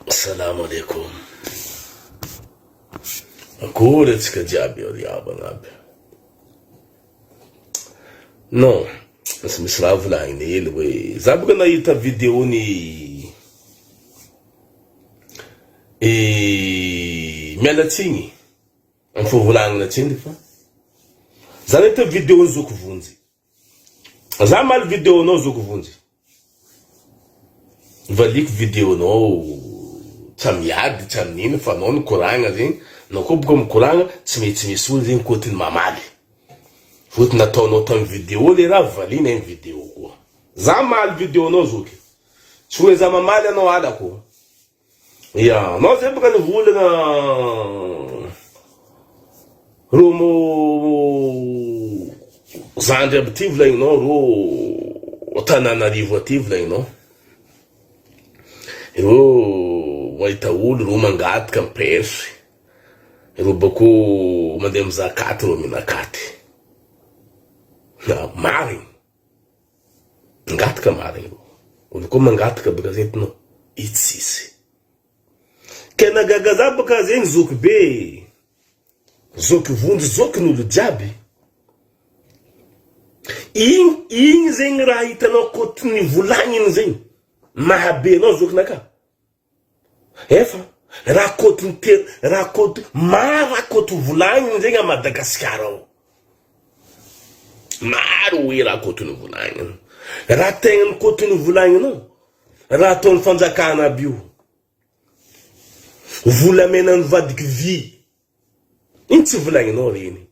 Salamo alaikum. Akory antsika jiaby ry havana aby. Non, tsy misy raha volagniny hely hoe za boka nahita vidéo ny i miala tsigny amy fivolagnana tsindry fa za nahita vidéo ny zoky vonjy. Za maly vidéo nao zoky vonjy. Valiako vidéo nao tsa miady tsa minino fa anao nikoragna zegny anao koa boka mikoragna tsy maintsy misy olo zegny kôtiny mamaly fôtony nataonao tamy vidéo le raha valiana amy vidéo koa za maly vidéo nao zoky tsy hoe za mamaly anao alako Ya, anao zay boka nivolagna rô mo zandry aby ty volagninao rô Antananarivo aty volagninao. Ireo mahita olo rô mangataka miperche. Ireo bako mandeha mizaha katy rô mihinakaty. Ya, marigny. Mangataka marigny rô. Olo koa mangataka baka zay entinao i tsisy. Ke nagaga za baka zegny zoky be e. Zoky vonjy zokin'olo jiaby. Igny igny zegny raha hitanao kôtiny volagniny zegny mahabe anao zokinakahy. Efa rakoto te rakoto maro rakoto volagniny zegny a Madagasikara ao. Maro hoe rakoto ny volagniny. Raha tegna ny koto ny volagninao, raha ataon'ny fanjakana aby io. Volamena nivadiky vy. Ino tsy volagninao regny?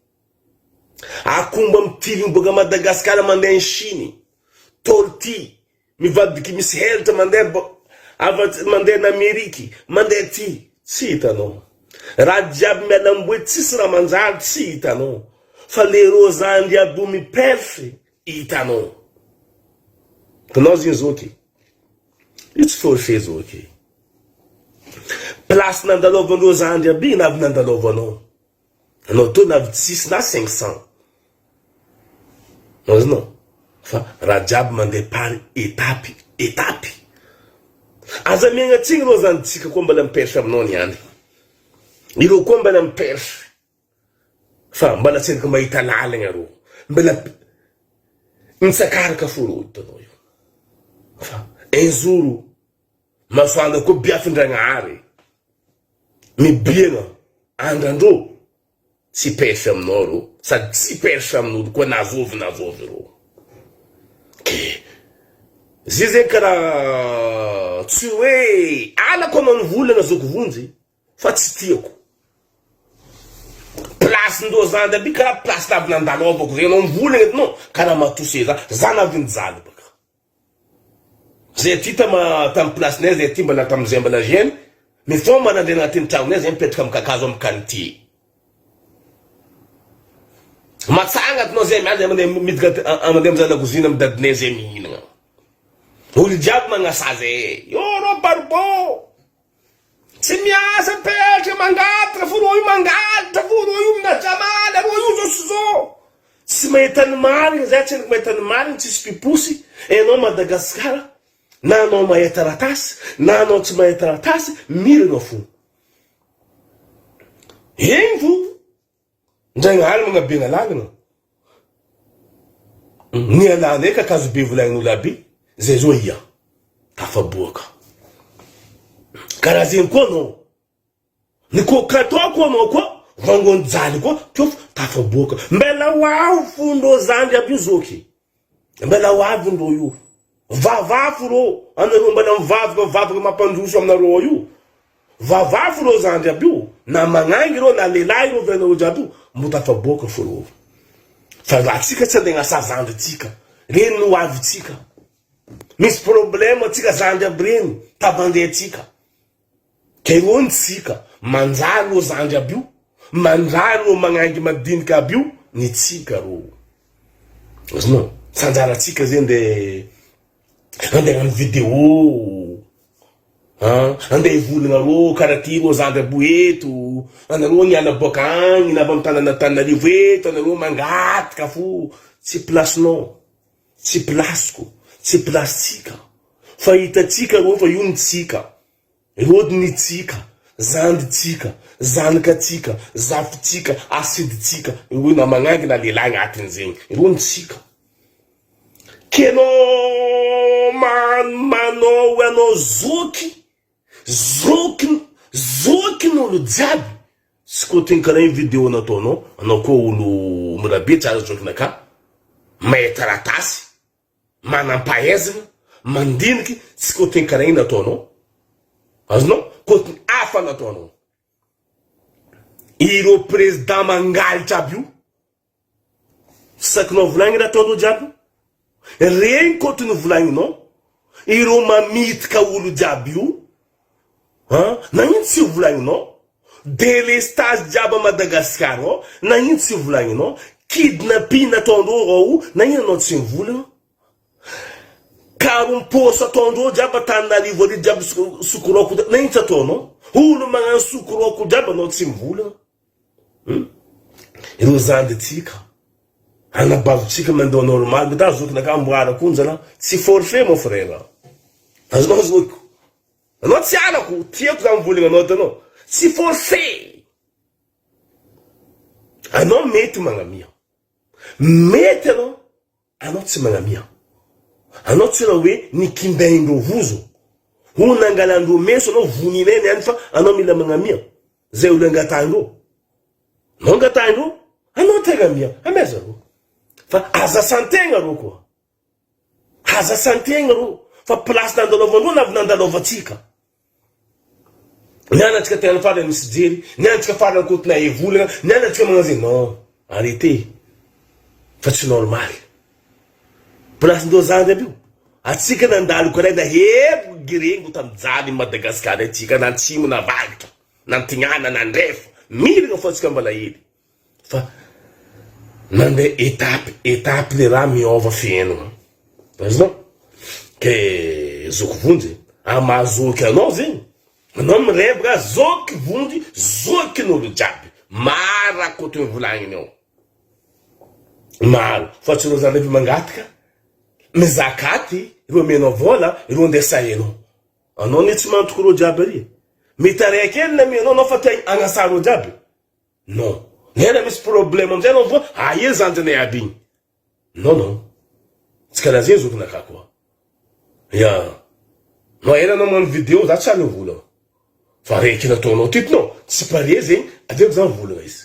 Akomba mitiligny boaka Madagasikara mandeha any Chine. Torty Mivadiky misy helatra mandeha avy atsy mandeha any Ameriky mandeha aty tsy hitanao. Raha jiaby miala amboe tsisy raha manjary tsy hitanao. Fa le rozandry aby io mi-perche hitanao. Hitanao zegny zoky. Io tsy forfait zoky. Place nandalovan'ireo zandry aby igny avy nandalovanao. Anao toa na avy tsisy na 500. Azonao? Fa raha jiaby mandeha par étape étape. Aza miaigna tsigny reo zany tsika koa mbala mi-perche aminao niany. Ireo koa mbala mi-perche. Fa mbala tsy endrika mahita lalagna reo. Mbala mitsakaraka fo reo hitanao io. Fa un jour masoandro koa biafin-dragnahary. Mibiagna andrandrô tsy perche aminao rô sady tsy perche amin'olo koa na zovy na zovy rô ke zay zegny karaha tsy hoe alako anao nivolagna zoky vonjy fa tsy tiako place ndrô zandry aby karaha place navy nandalôvako zegny anao mivolagna edy non karaha matose za za navy nijaly baka Zay aty tam tam place nay zay aty mbola tam zay mbola jeune mifomba nandeha agnatin'ny tragnonay zay mipetraka am kakazo am canitie matsanga atinao zay miala zay mandeha miditra mandeha mizaha lakozina am dadinay zay mihinagna olo jiaby magnasa zay io rô barbo Tsy miasa petra mangataka fo rô io mangalatra fo rô io minajamala rô io zao sy zao. Tsy mahita ny marigny zay tsy mahita ny marigny tsisy mpiposy enao Madagascar na anao mahay taratasy na anao tsy mahay taratasy mirana fo. Egny fo. Ndragnahary magnabe lalagna. Ny alanay kakazo be volagn'olo aby zay zao ia tafaboaka. Karaha zegny koa anao. Ny coca ataoko anao koa vangony jaly koa teo fa tafaboaka. Mbela ho avy fo ndrô zandry aby io zoky. Mbela ho avy ndrô io. Vavafo rô anareo mbala mivavaka mivavaka mampandroso aminareo ao io. Vavafo reo zandry aby io na magnangy reo na lehilahy reo ve anareo jiaby io mbo tafaboaka fo reo. Fa atsika tsy andeha agnasa zandry tsika. Reny no ho avy tsika. Misy problème tsika zandry aby reny tavandeha tsika. Ke reo tsika manjary reo zandry aby io manjary reo magnangy madinika aby io ny tsika reo. Azonao? Tsy anjaratsika zegny nde andeha hagnano vidéo an, andeha hivolagna rô karaha ty rô zandry abo eto, anareo niala boaka agny na avy amy tanana Antananarivo eto anareo mangataka fo, tsy place-nao, tsy place-ko, tsy place-tsika, fa hitantsika rô fa io ny tsika. Reo nitsika, zandritsika, zanakatsika, zafitsika, asiditsika, reo na magnangy na lehilahy agnatiny zegny, reo nitsika. Kenao manao anao zoky, zoky, zokin'olo jiaby, tsy kôtiny karaha igny video nataonao, anao koa olo mirabe tsara zokinakahy, mahay taratasy, Manampahaizana, mandiniky, tsy côté karaha iny ataonao. Azonao? Côté hafa nataonao. Ireo président mangalatra aby io, sakinao volagniny raha ataonao jiaby io. Regny côté novolagninao, ireo mamitika olo jiaby io, an, nagnino tsy volagninao? Délestage jiaby à Madagascar ao, nagnino tsy volagninao? Kidnapping nataondreo ao, nagnino anao tsy mivolagna? Karom-paosy ataondreo jiaby Antananarivo ary jiaby sokoroko, nagnino tsy ataonao? Olo magnano sokoroko jiaby anao tsy mivolagna? Hum? Ireo zandrintsika, anabavintsika mandeha normal, mety ah zokinakahy amboarako ony zalah, tsy forfait mon frère, azonao zokiko? Anao tsy halako, tiako za mivolagna anao hitanao, tsy forcé, anao mety magnamia, mety anao, anao tsy magnamia, anao tsy raha hoe nikindaindreo vozo, ho nangalandreo meso anao voninay niany fa anao mila magnamia, zay olo angatahandreo, anao angatahandreo, anao te hagnamia, amaiza reo, fa aza santegna reo koa. Aza santegna rô fa place nandalovanreo na avy nandalovantsika. Niany antsika tena farany misy jery, niany antsika farany kôty nahay volagna, niany antsika magnano zegny non, arrêtez fa tsy normal. Place ndreo zandry aby io, atsika nandalo karaha nahebo girengo tam jaly Madagascar atsika na antsimo na avaratra, na antignana na andrefa, miragna fô atsika mbala hely. Fa nandeha étape étape le raha miôva fiainagna. Azonao? Ke zoky vonjy, amin'ny maha zoky anao zegny, anao mirebaka zoky vonjy, zokin'olo jiaby. Maro raha kotony volagniny ao. Maro. Fa tsy ireo zandry mangataka, mizakaty, ireo amenao vôla, ireo andeha sahinao. Anao anie tsy mantoko ireo jiaby ary. Mitaray kely namianao anao fa te hagnasa ireo jiaby. Non. Nena misy problème amizay anao voa aia zandrinay aby igny. Non non. Tsy karaha zegny zokinakahy koa. Ya. Non ela anao magnano vidéo za tsy aleo vola. Fa raiky nataonao ty non tsy pare zegny aleoko za mivolagna izy.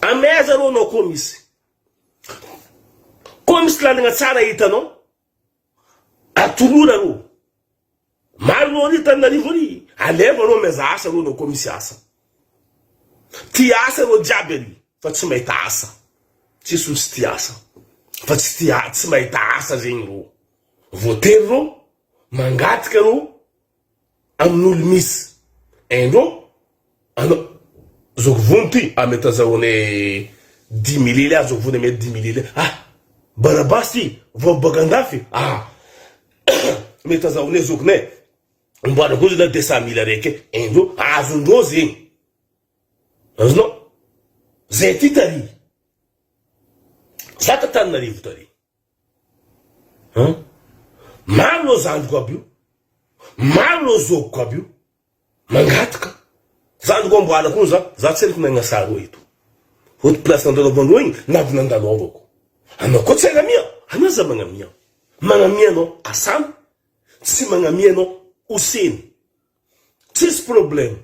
Amaiza rô anao koa misy. Koa misy lalagna tsara hitanao atolora rô. Maro rô ry Tananarivo ry, aleva rô amaiza asa rô anao koa misy asa. Tia asa rô jiaby ary fa tsy mahita asa. Tsisy olo tsy tia asa fa tsy tia tsy mahita asa zegny rô. Voatery rô mangataka rô amin'olo misy. Hain-drô anao zoky vono ty ah mety azahoanay dix mille ah zoky vono mety dix mille ah barabasy ty vao baka andafy ah mety azahoanay zokinay omboarina koa zalahy deux cent mille araiky e hain-drô azon-drô zegny azonao zay ty tary za t'Antananarivo tary. An! Maro ireo zandriko aby io, maro ireo zokiko aby io, mangataka. Zandriko amboarako io za, za tsy haiko nagnasa reo eto. Haute place nandalaovanreo igny, navy nandalaovako. Anao koa tsy hagnamia, anao aza magnamia. Magnamia anao asany, tsy magnamia anao hoseny. Tsisy problème.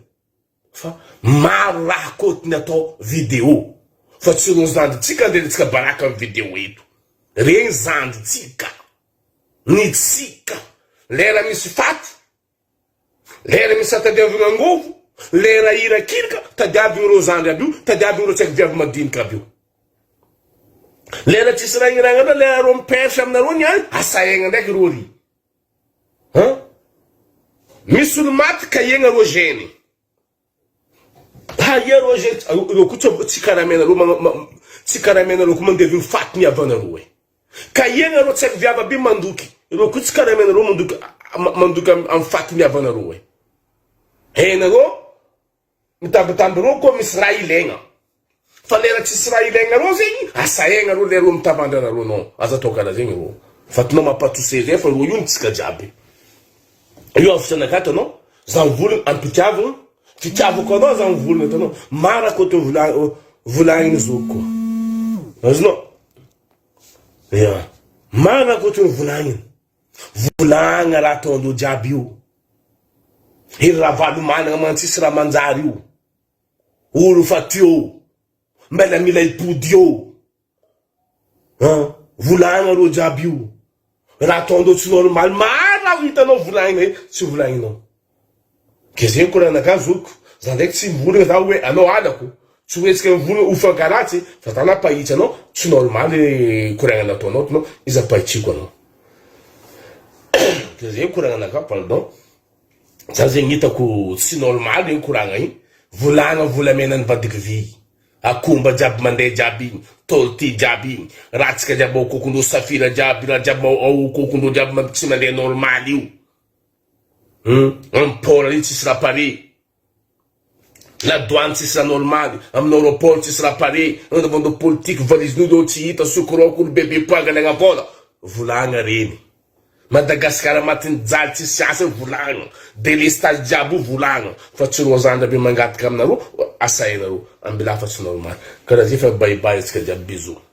Fa maro raha kôtiny atao video fa tsy ireo zandrintsika andrenitsika baraka am video eto regny zandrintsika ny tsika lera misy faty lera misy atadiavigna angovo lera irakiraka tadiavigna ireo zandry aby io tadiavigna ireo tsaiky viavy madinika aby io lera tsisy ragniragnana lera reo miperche aminareo niany asaegna ndraiky reo ry Hein? Misy olo maty ka iegna rô gene. Aia rô gene, reo koa tsy tsy karamainareo tsy karamainareo koa mandevigny faty ny havanareo e. Ka iegna rô tsy haiko viavy aby mandoky, reo koa tsy karamainareo mandoky mandoky amy faty ny havanareo e. Hainareo Mitambitamby reo koa misy raha ilaigna. Fa lera tsisy raha ilaigna reo zegny, asaegna reo le reo mitavandra anareo non, aza atao karaha zegny reo. Fa tinao mampatose zay fa reo io ny tsika jiaby. Io avy sanakato anao. Za mivolagna am-pitiavagna, fitiavako anao za mivolagna hitanao, maro akoatry ny volagniny zokiko. Azonao? Ya, maro akoatry ny volagniny. Volagna raha ataondreo jiaby io. Hery Ravalomanana mantsy tsisy raha manjary io. Olo fa teo, mbela mila hipody eo. An, volagna reo jiaby io. Raha ataondreo tsy normal, maro raha hitanao volagnina e, tsy volagninao. Ke zegny koragnanakahy zokiko, za ndraiky tsy mivolagna za hoe anao halako, tsy hoe tsika mivolagna ho fankaratsy fa za nampahitsy anao, tsy normal koragna nataonao tinao, iza ampahitsiko anao. Ke zegny koragnanakahy pardon, za zegny hitako tsy normal igny koragna igny, volagna volamena nivadiky vy. Akomba jiaby mandeha jiaby igny, tortue jiaby igny, ratsika jiaby ao kokondreo safira jiaby, raha jiaby ao kokondreo jiaby tsy mandeha normal io. Hum, am port io tsisy raha pare. La douane tsisy raha normal, amin'ny aeroport tsisy raha pare, anao politique valise n'olo tsy hita, sokiroko olo bebe poids angalagna vola. Volagna reny. Madagascar matin'ny jaly tsisy asa io volagna, delestage jiaby io volagna fa tsy rozandra be mangataka aminareo asainareo ambilà fa tsy normal karaha zay fa bye bye antsika jiaby bisous.